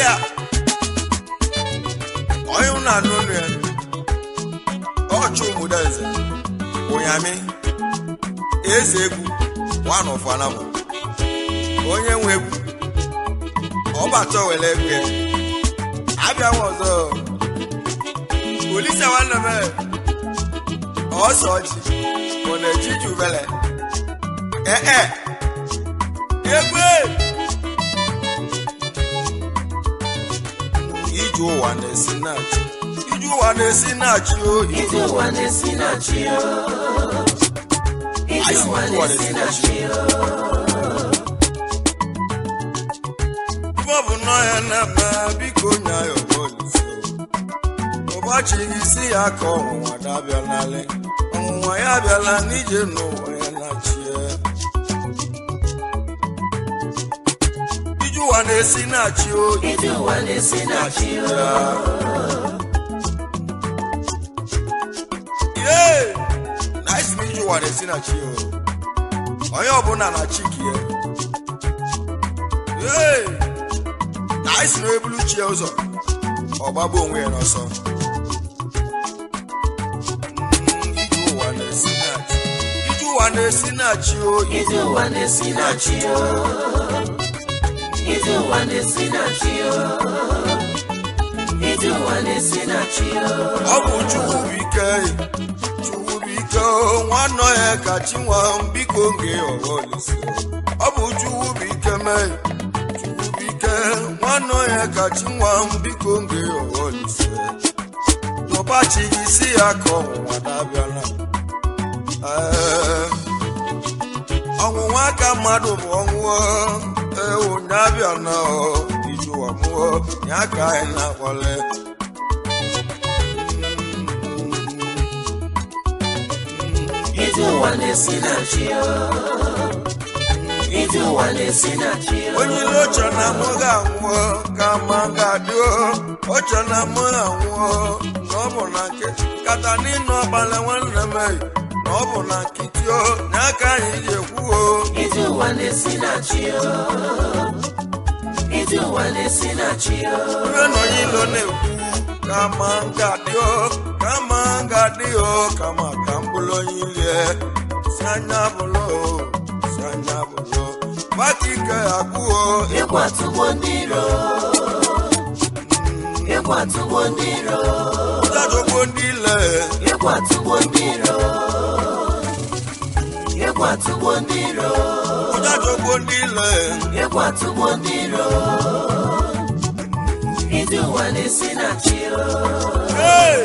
Ya onye m na-anụ ọnụ ya, ọchụ ụmụdenze ụnyamị eze egwu one of Anam, onye nwe egwu ọbata were egwu ya abịa nwa ọzọ. Olise nwanne m, ọsọ ọjị ọ na-eji jubele ee egwu. Ije ụwa na-esi na-achị, ije ụwa na-esi na-achị o. Ije ụwa na-esi na chi o. Ije ụwa na-esi na chi o. Ife ọ bụ nnọọ ya na-eme, biko nya ya Olise ụbọchị gị si ya ka ọnwụnwa dabịa n'alị ọnwụnwa ya abịala n'ije n'ụwa ya na chi ya. Ije ụwa na-esi na-achị o. Ije ụwa na-esi na chi o. Yee! Na isi na ije ụwa na-esi na chi o, onye ọbụla na chi ka ya. Ee! Na isi na ebulu chi ya ụzọ, ọ gbagbuo onwe ya n'ọsọ. Ije ụwa na-esi na chi, ije ụwa na-esi na chi o. Ije ụwa na-esi na chi o. Ije ụwa na-esi na chi o. Ije ụwa na-esi na chi o. Ọ bụ Chukwu bụ ike, Chukwu bụ ike o, nwanne ya ka chi nwa m, biko nge ọghọ Olise. Ọ bụ Chukwu bụ ike mee, Chukwu bụ ike, nwanne ya ka chi nwa m, biko nge ọghọ Olise. N'ụbọchị gị si ya ka ọnwụnwa na-abịala. Ee, ọnwụnwa aka mmadụ bụ ọnwụ ewu na-abịa na ijuwa mụọ ya ka anyị na-akwale. Ije ụwa na-esi na chi o. Ije ụwa na-esi na chi o. Onye ile oche na mụ ga-anwụọ ka ma ga-adị oche na mụ ga-anwụọ na ọ bụ na nkịtị kata n'ịnụ ọkpala nwanne m eyi na ọ bụ na nkịtị o na aka anyị ji ekwu o. Ije ụwa na-esi na chi o. Ije ụwa na-esi na chi o. Ibe na onye ilo na-ekwu ka ma ga-adị o, ka ma ga-adị o, kama ka m bụrụ onye ilie si anya bụrụ o, si anya bụrụ maka ike agwụ o. Egwu atụgbo ndị iro. Egwu atụgbo ndị iro. Ụjọjọgbo ndị ile. Egwu atụgbo ndị iro. Egwu atụgbo ndị iro. Ụjọjọgbo ndị ile. Egwu atụgbo ndị iro. Ije ụwa na-esi na chi o. Hey!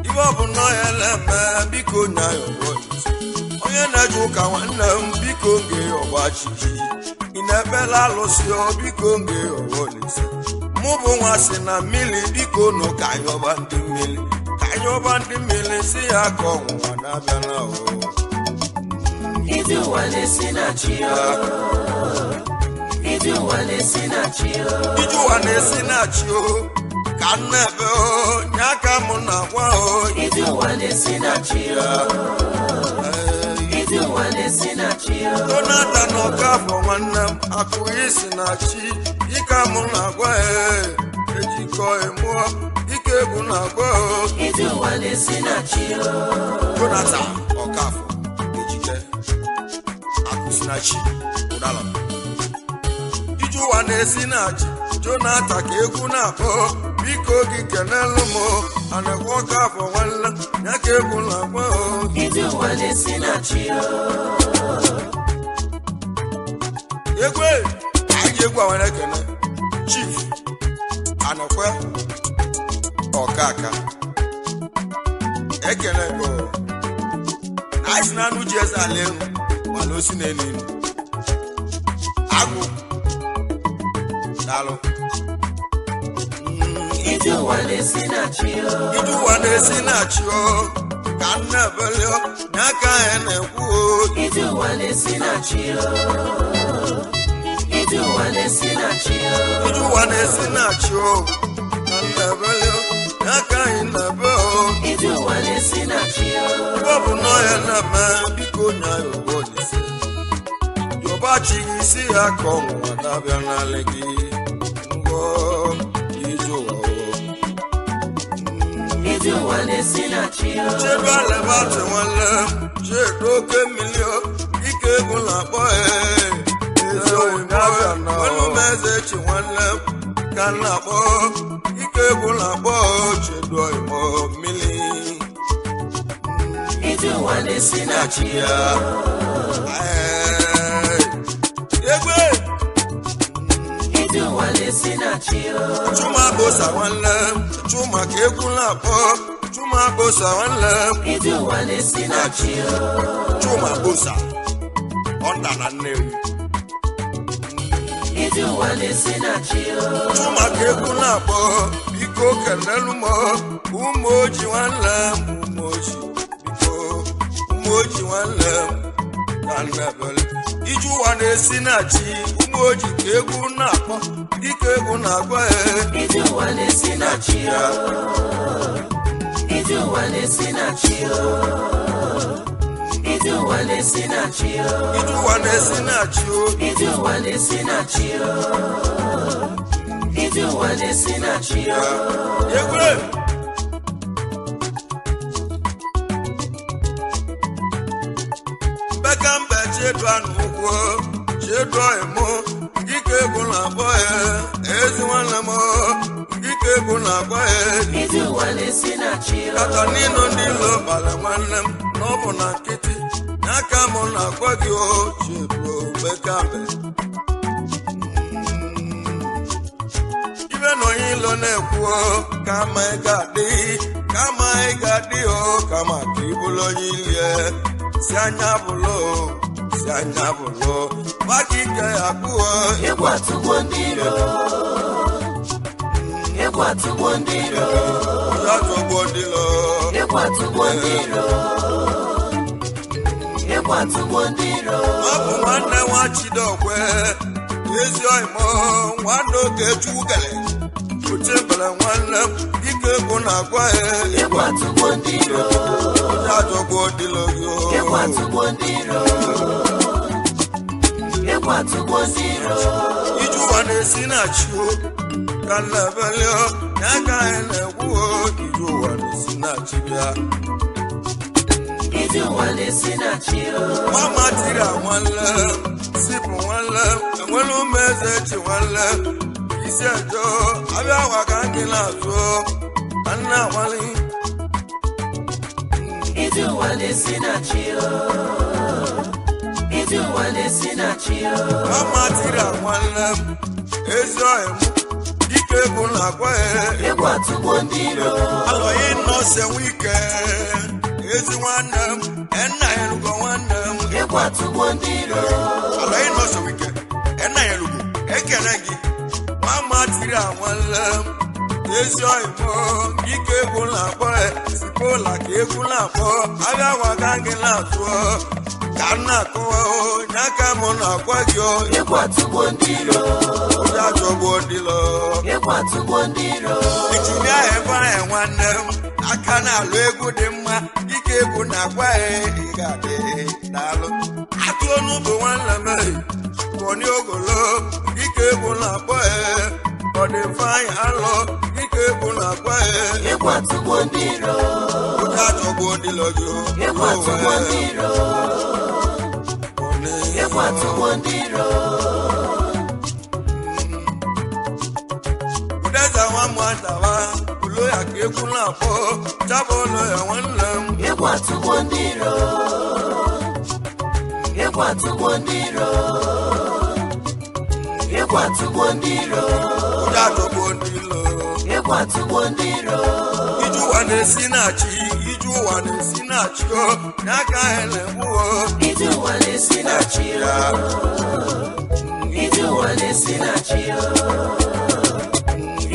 Ife ọ bụ nnọọ ya na-eme, biko nya ya ọgbọ Olise. Onye na-eje ụka nwanne m, biko nge ọgbachichi ị na-ekpela alụsị ọ, biko nge ọgbọ Olise. Mụ bụ nwa si na mmiri, biko nụ ka anyị ọba ndị mmiri, ka anyị ọba ndị mmiri si ya ka ọnwụnwa na-abịa na o. Ije ụwa na-esi na chi o. Ije ụwa na-esi na chi o. Ije ụwa na-esi na chi o, ka m na-ebe o nye aka m na-agwa o. Ije ụwa na-esi na chi o. Ee, Ije ụwa na-esi na chi o. Jonathan Ọkafọ nwanne m, akụghị si na chi ike mụ na-agwa e ejikọ emụọ ike egwu na-agwa o. Ije ụwa na-esi na chi o. Jonathan Ọkafọ ejike akụsi na chi ụdala. Ije ụwa na-esi na chi Jonathan ka egwu na-akpọ, biko gị kenelụ m anakwa Ọkafọ nwanne m ya ka egwu na-agwa o. Ije ụwa na-esi na chi o. Egwe anyị ji egwu a nwere ekene Chief Anọkwe Ọkaka ekene bụ na anyị si na anụ ji eze ala elu mana osi na elu elu agwụ daalụ. Ije ụwa na-esi na chi o. Ije ụwa na-esi na chi o, ka nna ebele ya ka anyị na-ekwu o. Ije ụwa na-esi na chi o. Ije ụwa na-esi na chi o. Ije ụwa na-esi na chi o, ka nna ebele ya ka anyị na-ebe o. Ije ụwa na-esi na chi o. Ọ bụ nọ ya na-eme, biko nya ya ụwa Olise. Yoba chi gị isi ya ka ọnwụnwa na-abịa n'ala gị ngọ ije ụwa o. Ije ụwa na-esi na chi o. Chedu alebati nwanne m, chedu oke mmiri o, ike egwu na-akpọ ee ezi oyibo olu m eze chi nwanne m ka m na-akpọ ike egwu na-akpọ chedu oyibo mmiri. Ije ụwa na-esi na chi o. Ee, egwe. Ije ụwa na-esi na chi o. Chuma bosa nwanne m, chuma ka egwu na-akpọ, chuma bosa nwanne m. Ije ụwa na-esi na chi o. Chuma bosa ọnda na Nnewi. Ije ụwa na-esi na chi o. Chuma ka egwu na-akpọ, biko kelelu m ụmụ oji nwanne m, ụmụ oji, biko ụmụ oji nwanne m ka nnebele. Ije ụwa na-esi na chi, ụmụ oji ka egwu na-akpọ, dịka egwu na-agwa e. Ije ụwa na-esi na chi o. Ije ụwa na-esi na chi o. Ije ụwa na-esi na chi o. Ije ụwa na-esi na chi o. Ije ụwa na-esi na chi o. Ije ụwa na-esi na chi o. Egwe. Mbeka mbe chedu anụ ụkwụ chedu ọyịmụ dịka egwu na-akpọ ya ezi nwanne m dịka egwu na-akpọ ya. Ije ụwa na-esi na chi o. Kata n'ịnụ ndị ilo gbara nwanne m na ọ bụ na nkịtị n'aka m na-agwa gị o chedu mbeka mbe. Ibe na onye ilo na-ekwu o, kama ị ga-adị, kama ị ga-adị o, kama ka ị bụrụ onye ilie si anya bụlụ o, si anya bụlụ maka ike ya kwuo. Egwu atụgwo ndị iro. Egwu atụgwo ndị iro. Ya tọgbọ dịlọ. Egwu atụgwo ndị iro. Egwu atụgwo ndị iro. Ọ bụ nwanne nwa Chidokwe ezi ọyịmọ nwanne Okechukwu kele ochebere nwanne m ike egwu na-agwa ya. Egwu atụgwo ndị iro. Ya tọgbọ dịlọ gị o. Egwu atụgwo ndị iro. Egwu atụgwo ndị iro. Ije ụwa na-esi na chi o, ka nlebele o ya ka anyị na-ekwu o, ije ụwa na-esi na chi bịa. Ije ụwa na-esi na chi o. Mama tiri nwanne sipụ nwanne enwere ụmụ eze chi nwanne isi ejo abịa wa ka ndị na-azụ ka nna nwale. Ije ụwa na-esi na chi o. Ije ụwa na-esi na chi o. Mama tiri nwanne m ezi ọhịa m dike egwu na-agwa ya. Egwu atụgwo ndị iro. Alọghị nọọsụ enwe ike ezi nwanne m enna ya elugo nwanne m. Egwu atụgwo ndị iro. Alọghị nọọsụ enwe ike enna ya elugo ekele gị mama tiri anwanne m ezi ọyịmọ ike egwu na-akpọ ya sipola ka egwu na-akpọ abịa gwaga gị na-atụọ ka m na-akọwa onye aka m na-akwa gị o. Egwu atụgwo ndị iro. Ụjọ atọgbuo dịlọ. Egwu atụgwo ndị iro. Injinia ebe ahụ nwanne m aka na-alụ egwu dị mma ike egwu na-agwa ya ị ga-adị daalụ atụ ọnụ bụ nwanne m kọni ogolo ike egwu na-akpọ ya ọ dị fanyị alọ ike egwu na-agwa ya. Egwu atụgwo ndị iro. Ụjọ atọgbuo dịlọ gị o. Egwu atụgwo ndị iro. Egwu atụgwo ndị iro. Udeze nwa m adawa ụlọ ya ka egwu na-akpọ chabụ ụlọ ya nwanne m. Egwu atụgwo ndị iro. Egwu atụgwo ndị iro. Egwu atụgwo ndị iro. Ụjọ atọgbuo dịlọ. Egwu atụgwo ndị iro. Ije ụwa na-esi na-achị, ije ụwa na-esi na-achị o n'aka anyị na-egbu o. Ije ụwa na-esi na chi o. Ije ụwa na-esi na chi o.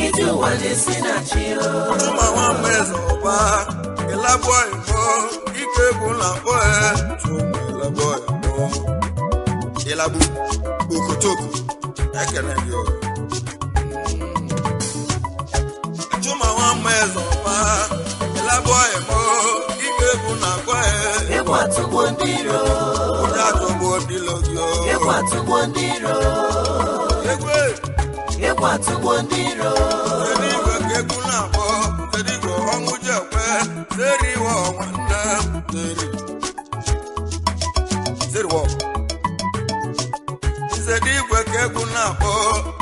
Ije ụwa na-esi na chi o. Chuma nwa mmeze ọba ịlabụ ịbọ ike egwu na akpọ ya chuma ịlabụ ịbọ ịlabụ okotoko ekene gị o. Chuma nwa mmeze ọba ịlabụ ịbọ ike egwu na akpọ ya. Egwu atụgwo ndị iro. Ụjọ atọgbuo ndị ilo gị o. Egwu atụgbo ndị iro. Egwu Egwu atụgbo ndị iro. Kedu igwe ka egwu na-akpọ? Kedu igwe ọnwụ ji ekwe? Zeriwo nwanne m, zeri. Zeriwo. Nzedu igwe ka egwu na-akpọ,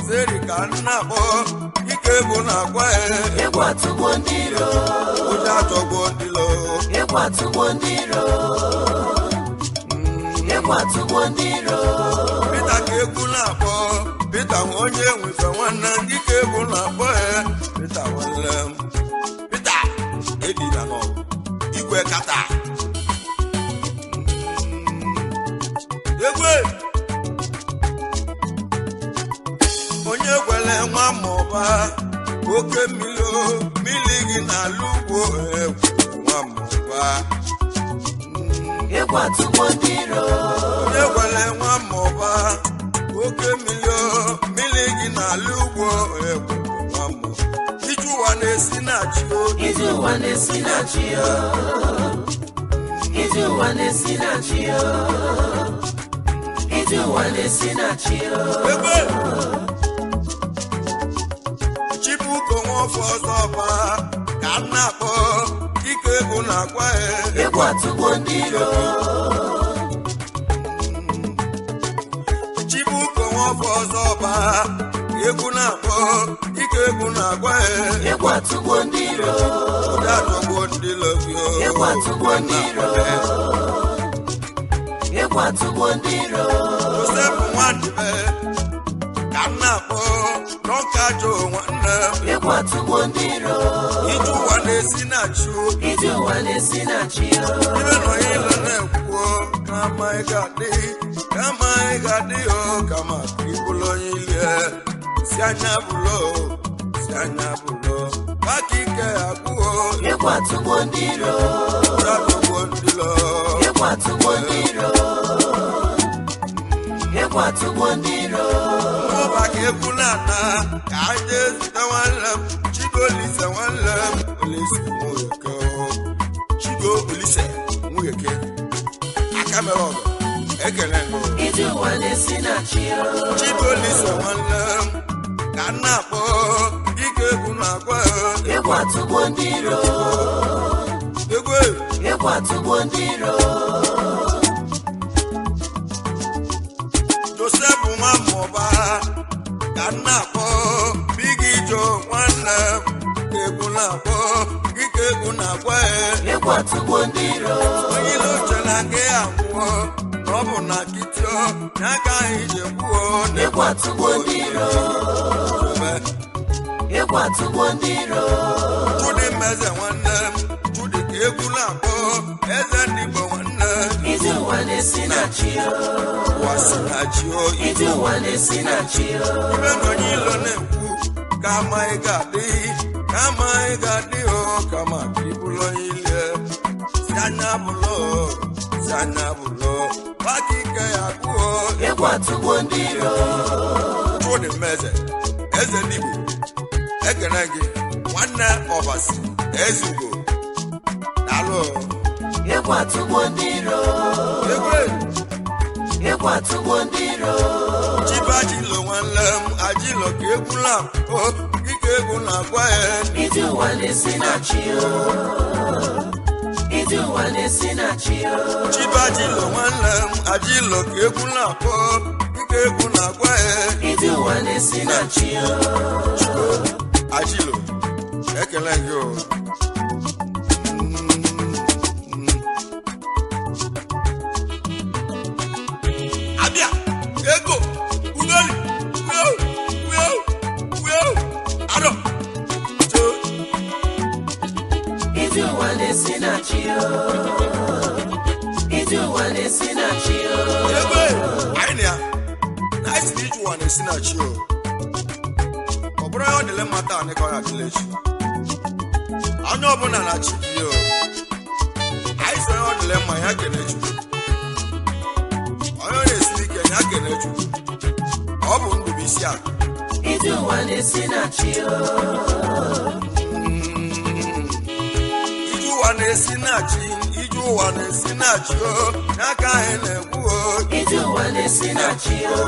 zeri ka m na-akpọ, ike egwu na-agwa ya. Egwu atụgbo ndị iro. Ụjọ atọgbuo ndị ilo. Egwu atụgbo ndị iro. Egwu atụgbo ndị iro. Pita ka egwu na-akpọ, Pita nwa onye nwefe nwanne m, ike egwu na-akpọ ya. Pita nwanne m. Pita edina nọ igwe kata. Egwe onye kwere nwa mụba oke mmiri o, mmiri gị n'ala ugbo egwu nwa mụba. Egwu atụgbo ndị iro. Onye kwere nwa mụba oke mmiri o, mmiri gị n'ala ugbo egwu nwa mụba. Ije ụwa na-esi na chi o. Ije ụwa na-esi na chi o. Ije ụwa na-esi na chi o. Ije ụwa na-esi na chi o. Egbe Chibuko nwafọ ọzọ ọba ka m na-akpọ ike egwu na-agwa ya. Egwu atụgbo ndị iro. Chibuko nwafọ ọzọ ọba egwu na-akpọ ike egwu na-agwa ya. Egwu atụgbo ndị iro. Ụdị atọgbuo ndị lobi o. Egwu atụgbo ndị iro. Egwu atụgbo ndị iro. Joseph Nwandibe ka m na-akpọ n'ọka jụ nwanne m. Egwu atụgbo ndị iro. Ije ụwa na-esi na chi o. Ije ụwa na-esi na chi o. Ibe nọ ile na-ekwuo kama ị ga-adị, kama ị ga-adị o, kama ka ị bụrụ onye ilie. Si anya bụlo, si anya bụlo, maka ike agwụo. Egwu atụgbo ndị iro. Atụgbuo ndị lo. Egwu atụgbo ndị iro. Egwu atụgbo ndị iro. Mmụba ka egwu na-ana ka anyị ezute nwanne m Chigo Olise, nwanne m Olise Nweke o. Chigo Olise Nweke aka mere ọgụ ekele ngụ. Ije ụwa na-esi na chi o. Chigo Olise nwanne m ka m na-akpọ dike egwu na-agwa. Egwu atụgbo ndị iro. Egwu Egwu atụgbo ndị iro. Joseph nwa mmụba ka m na-akpọ Bigi Jo nwanne m ka egwu na-akpọ dike egwu na-agwa. Egwu atụgbo ndị iro. Onye ilo uche na nke ya nwụọ na ọ bụ na kitio ya ka anyị ji kwuo na Egwu atụgbo ndị iro. Egwu atụgbo ndị iro. Chudi Mmeze nwanne m, Chudi ka egwu na-akpọ eze ndị Igbo nwanne. Ije ụwa na-esi na chi o. Ụwa si na chi o. Ije ụwa na-esi na chi o. Ibe na onye ilo na-ekwu kama ị ga-adị, kama ị ga-adị o, kama ka ị bụrụ onye ilie. Si anya bụlụ o, si anya bụlụ, maka ike ya gwuo. Egwu atụgbo ndị iro. Chudi Mmeze eze ndị Igbo ekene gị nwanne ọbasi ezugo daalụ. Egwu atụgbo ndị iro. Egwe Egwu atụgbo ndị iro. Chibajilo nwanne m ajilo ka egwu na-akpọ dịka egwu na-agwa ya. Ije ụwa na-esi na chi o. Ije ụwa na-esi na chi o. Chibajilo nwanne m ajilo ka egwu na-akpọ dịka egwu na-agwa ya. Ije ụwa na-esi na chi o. Ajilo ekele gị o. Abịa ego ugoli wio wio wio arọ to. Ije ụwa na-esi na chi o. Ije ụwa na-esi na chi o. Ebe anyị na ya na anyị si na ije ụwa na-esi na chi o. Ọ bụrụ ya ọ dịle mma taa ka ọ na-adịle echi, onye ọbụla na chi gị o. Anyị sị onye ọ dịle mma ya kene Chukwu, onye ọ na-esiri ike ya kene Chukwu. Ọ bụ ndụ bụ isi akụ. Ije ụwa na-esi na chi o. Ije ụwa na-esi na chi, ije Ụwa na-esi na chi o, n'aka anyị na-ekwu o. Ije ụwa na-esi na chi o.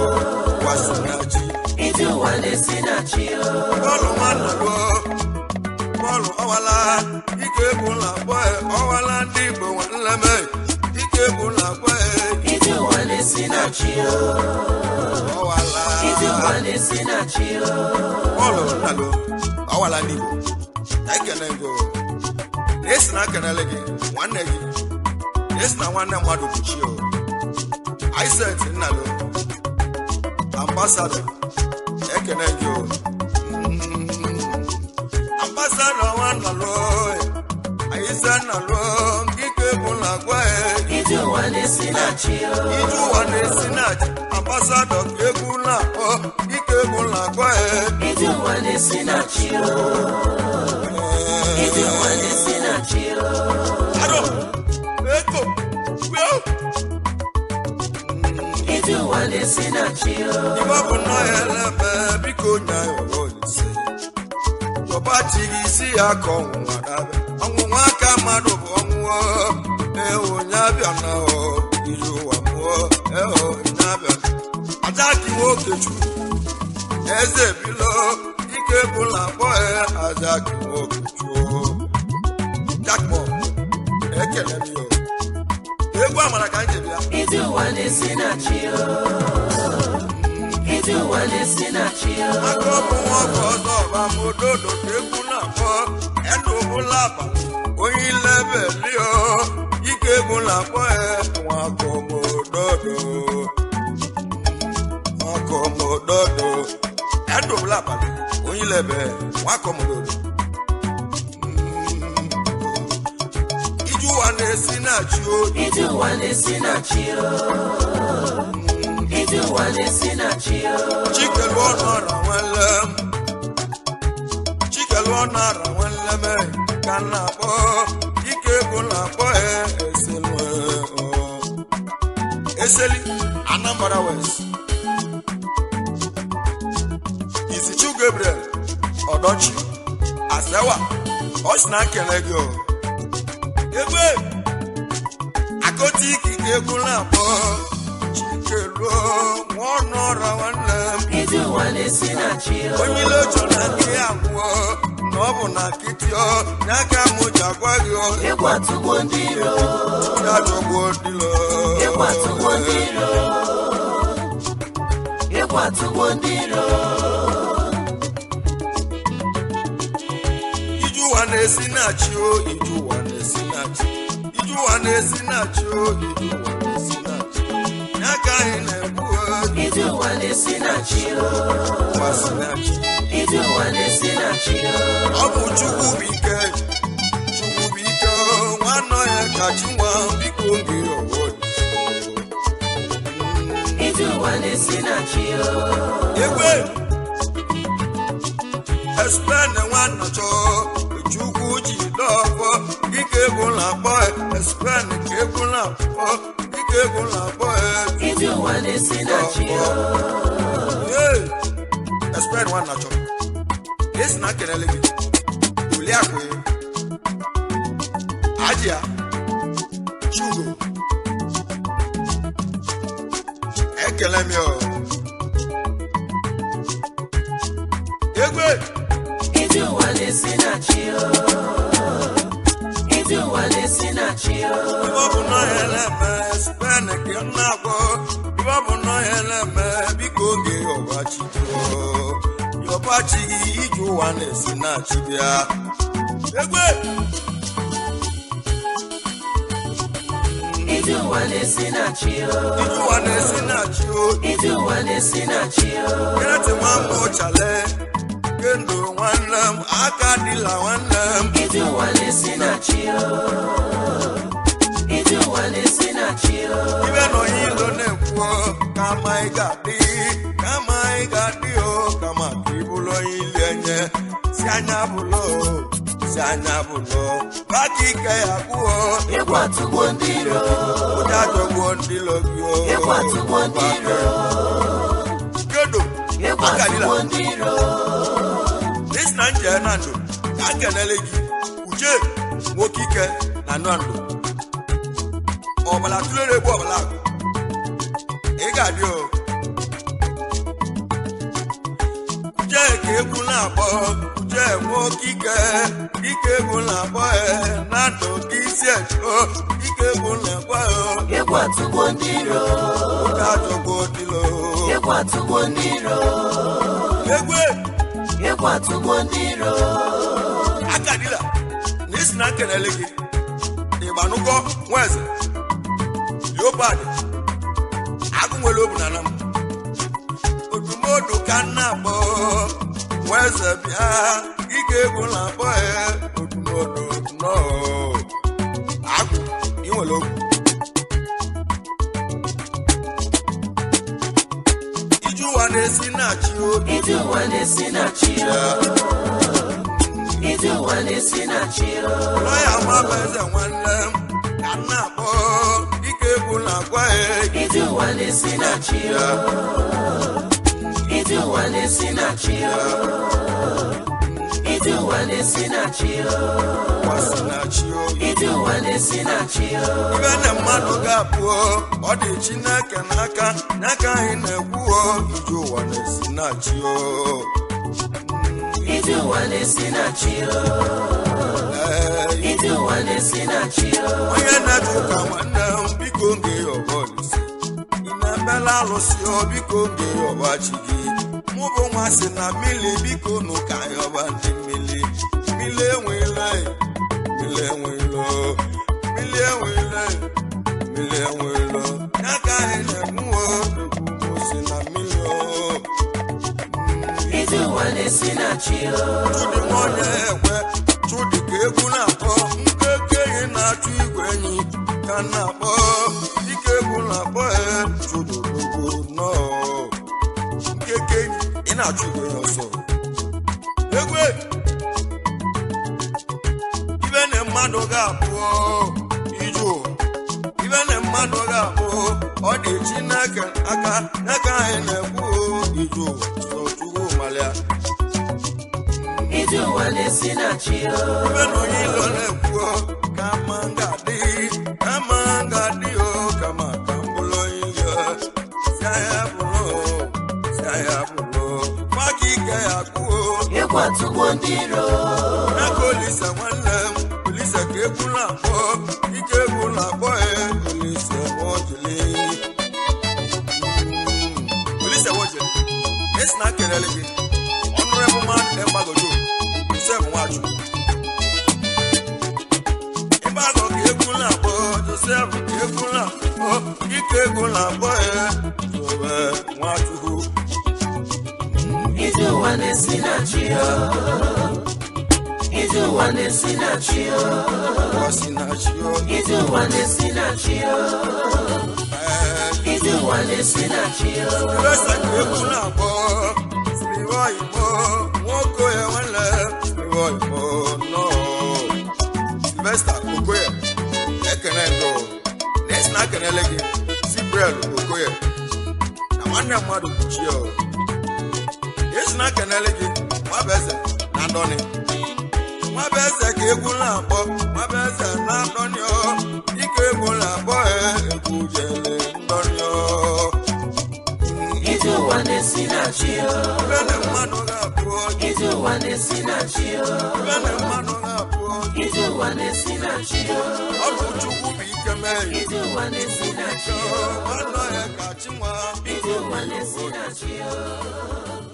Ụwa si na chi. Ije ụwa na-esi na chi o. Bọ́ọ̀lù nwanne ruo bọ́ọ̀lù ọwala ike egwu na-akpọ e, ọwala ndị Igbo nwanne m e, ike egwu na-akpọ e. Ije ụwa na-esi na chi o. Ọwala. Ije ụwa na-esi na chi o. Bọ́ọ̀lù nnalo ọwala ndị Igbo ekene go na-esi na ekenele gị nwanne gị na-esi na nwanne mmadụ bụ chi o. Isent nnalo ambassador ekene gị o. Ambassador nwanna lụọ ayise nna lụọ ngike bụ na agwa e. Ije ụwa na-esi na chi o. Ije ụwa na-esi na chi, ambassador ka egwu na-akpọ ike egwu na-agwa e. Ije ụwa na-esi na chi o. Ije ụwa na-esi na chi o. Aro eko wio. Ije ụwa na-esi na chi o. Ibe ọ bụ nnọọ ya eleme biko nya ya ọrụ olise ọba tiri isi ya ka ọnwụnwa dabe ọnwụnwa aka mmadụ bụ ọnwụọ ewo nya bịa na o ije ụwa mụọ ewo nya bịa adaki nwoke chukwu eze bilo ike bụla akpọ ya adaki nwoke chukwu jakpọ ekele m yo egwu amara ka m ji bịa. Ije ụwa na-esi na chi o. Ije ụwa na-esi na chi o. Aka ọ bụ nwa ọgọ ọzọ ọba m ododo ka egwu na-akpọ endụ bụla abalị onye ilebe lio ike egwu na-akpọ ya nwakomododo nwakomododo endụ bụla abalị onye ilebe nwakomododo. Ije ụwa na-esi na chi o. Ije ụwa na-esi na chi o. Ije ụwa na-esi na chi o. Chikelu ọnụ ara nwanne m, chikelu ọnụ ara nwanne m ka m na-akpọ ike egwu na-akpọ ya eselu o. Eseli Anambra West Izichu Gabriel Ọdọchi Asewa ọ sị na nkele gị o egbe akọta ikike egwu na-akpọ chikelu nwa ọnụ ọra nwanne m. Ije ụwa na-esi na chi o. Onye ile chọ na nke ya nwụọ na ọ bụ na nkịtị ọ ya ka mụ ji agwa gị ọ. Egwu atụgbo ndị iro. Ya jọgbuo dilo. Egwu atụgbo ndị iro. Egwu atụgbo ndị iro. Ije ụwa na-esi na chi o, ije ụwa na-esi na chi, ije ụwa na-esi na chi o, ije ụwa na-esi na chi ya ka anyị na-ekwu o. Ije ụwa na-esi na chi o. Ụwa si na chi. Ije ụwa na-esi na chi o. Ọ bụ Chukwu bụ ike, Chukwu bụ ike o, nwanne ya ka chi nwa biko gị ọwụ. Ije ụwa na-esi na chi o. Egwe espene nwanne chọọ Chukwu ji dọfọ dịka egwu na-akpọ espene ka egwu na-akpọ dịka egwu na-akpọ. Ije ụwa na-esi na chi o. Ee, espene nwanne chọọ esi na kelele gị oliakụ ajịa chugo ekele m ya o. Egwe. Ije ụwa na-esi na chi o. Ije ụwa na-esi na chi o. Ibe ọ bụ na ya eleme spen ka m na-agwọ ibe ọ bụ na ya eleme biko oge ọbachi yọbachi gị ije ụwa na-esi na chi bịa egwe. Ije ụwa na-esi na chi o. Ije ụwa na-esi na chi o. Ije ụwa na-esi na chi o. Kereti nwa m ụchale kendo nwanne m aka dịla nwanne m. Ije ụwa na-esi na chi o. Ije ụwa na-esi na chi o. Ibe na onye ilo na-ekwu kama ị ga-adị kama ị ga-adị o kama ka ị bụrụ onye ili enye si anya bụlụ o si anya bụlụ baka ike ya gwuo. Egwu atụgbo ndị iro. Ụjọ ajọgbuo ndị ilo gị o. Egwu atụgbo ndị iro. Kedo Egwu akalila atụgbo ndị iro. isi na nje na ndụ ka a kenele gị uche nwoke ike na ndụ ndụ. Ọbala tụlere egbu ọbala akụ. Ị ga-adị o. Kuje ka egwu na-akpọ, kuje nwoke ike, ike egwu na-akpọ na ndụ gị isi ejo, ike egwu na-akpọ Egwu atụgbo ndị iro. Oke atụgbo dilo. Egwu atụgbo ndị iro. Egwu Egwu atụgbo ndị iro. Akadila na isi na nkelele gị ịgbanụgọ nweze Leopard agụ nwere obu na anam odumodu ka nna akpọ nweze bịa ike egwu na-akpọ ya odumodu nọọ agụ ị nwere obu ije ụwa na-esi na-achị obi Ije ụwa na-esi na chi o. Ije ụwa na-esi na chi o. lọya nwa bụ eze nwanne m ka nna akpọ ike egwu na-agwa ya Ije ụwa na-esi na chi o. Ije ụwa na-esi na chi o. Ije ụwa na-esi na chi o. ụwa si na chi oyi Ije ụwa na-esi na chi o. ibe na mmadụ ga-abụ ọ dị Chineke n'aka n'aka anyị na-ekwu o ije ụwa na-esi na chi o. Ije ụwa na-esi na chi o. Ee, Ije ụwa na-esi na chi o. onye na-eje ụka nwanne m biko nge ya ọba Olise ị na-emela alụsị o biko nge ya ọba chi gị mụ bụ nwa si na mmiri biko nụ ka anyị ọba ndị mmiri mmiri enwele mmiri enwele mmiri enwele mmiri enwele ya ka anyị na-ekwu o ekwu mụ si na mmiri o. Ije ụwa na-esi na chi o. Chudi nwanne ekwe Chudi ka egwu na-akpọ nkeke enyi na-achụ igwe enyi ka na-akpọ dike egwu na-akpọ e Chudi odogwu nọọ nkeke enyi ị na-achụ igwe enyi ọsọ egwe ibe na mmadụ ga-abụ ije ụwa ibe na mmadụ ga-abụ ọ dị Chineke aka n'aka anyị na-ekwu ije ụwa sọ Chukwu malịa. Ije ụwa na-esi na chi o. Ibe na onye ilo na-ekwu kama nga-adị kama nga-adị o kama ka m bụrụ onye ilo si ahịa bụrụ si ahịa bụrụ maka ike ya kwuo. Egwu atụgbo ndị iro. N'aka Olise nwanne m Olise ka egwu na-akpọ ike egwu na-akpọ ya Olise nwojili Olise nwojili esi na kelele gị ọnụrebụ mmadụ egbagojo Joseph Nwachukwu ịgbagọ ka egwu na-akpọ Joseph ka egwu na-akpọ ike egwu na-akpọ ya Joseph Nwachukwu. Ije ụwa na-esi na chi o. Ije ụwa na-esi na chi o. Ọ si na chi o. Ije ụwa na-esi na chi o. Ee, Ije ụwa na-esi na chi o. Sylvester ka egwu na-akpọ Sliwa Igbo nwoke ya nwanne Sliwa Igbo nọọ Sylvester Okoye ekene ngo na-esi na akenele gị Sibrel Okoye na nwanne mmadụ kpuchie o esi na akenele gị Nwabeze na Ndọni Nwabeze ka egwu na-akpọ Nwabeze na Ndọni o ike egwu na-akpọ e egwu jele Ndọni o. Ije ụwa na-esi na chi o. Ibe na mmadụ ga-abụ Ije ụwa na-esi na chi o. ibe na mmadụ ga-abụ Ije ụwa na-esi na chi o. ọ bụ Chukwu bụ ike mee Ije ụwa na-esi na chi o. nwanne ya ka chi nwa Ije ụwa na-esi na chi o.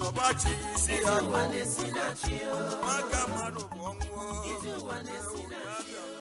ọbachi isi Ije ya ụwa na-esi na chi o. maka mmadụ bụ ọnwụ. Ije ụwa na-esi na chi o.